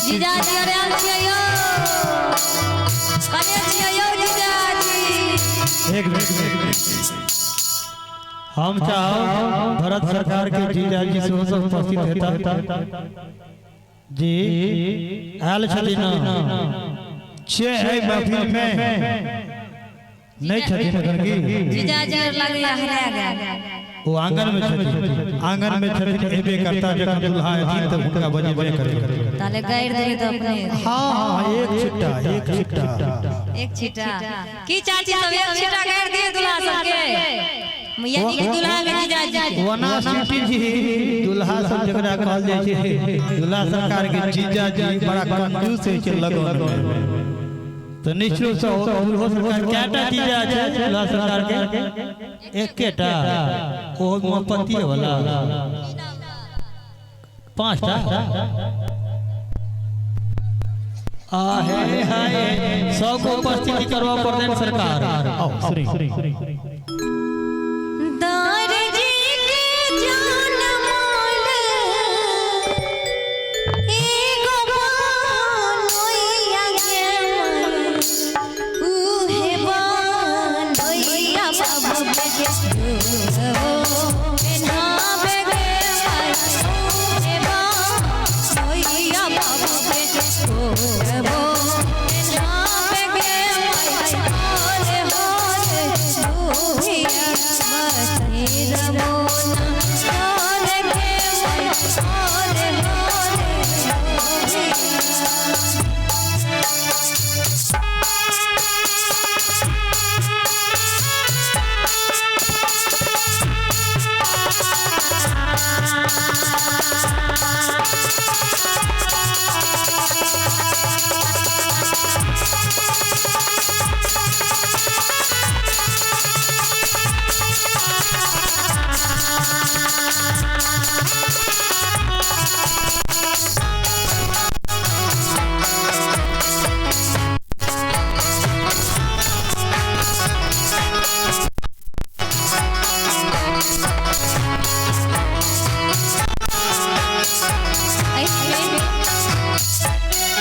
जीजाजी अरे आयल छियै यौ, कने छियै यौ जीजाजी। एक मिनट, हम चाहब भरत सरकार के जीजाजी सेहो सब उपस्थित हेता जी। आयल छथिन छे एहि महफिल में नहीं छथिन एखन की? जीजाजी आर लगैया हरा गेल। ओ आंगन में छथिन, आंगन में छथिन, एबे करता जखन दुल्हा एथिन तब हुनका बजेबे करे। ताले गारि देबै तऽ अपने। हाँ हाँ, एक छिट्टा, एक छिट्टा, एक छीटा की चाची सब, एक छीटा गारि दिए दुल्हा सबके, यानी कि दुल्हा के जीजाजी। वना सिटी जी दुल्हा सब जकरा कहल जाइ छै, दुल्हा सरकार के जीजाजी बड़ा कंजूस होइ छै लगन में। तऽ निश्चित रूप से दुल्हो सरकार कएटा जीजा छै दुल्हा सरकार के? एकेटा, ओहो मोहब्बतिये वाला। 5टा। आहे हाय, सबको उपस्थिति करवा पड़तनि सरकार। आओ सुनी। दर्जी के जान माल एगो बानोइया गे माई, उहे बानोइया बाबू के पेन्हाबे गे माई, उहे बानोइया बाबू के पेन्हाबे गे माई। होले होले दुहिया बसेरबो ना होले गे माई, होले होले दुहिया।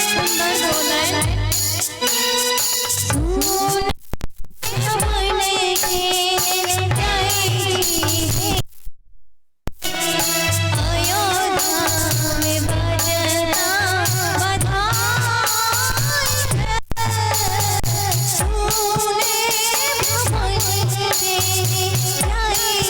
सुंदर बोलै सुन बने के जाई अयोध्या में बजना बधाई है। सुने भवन के जाई।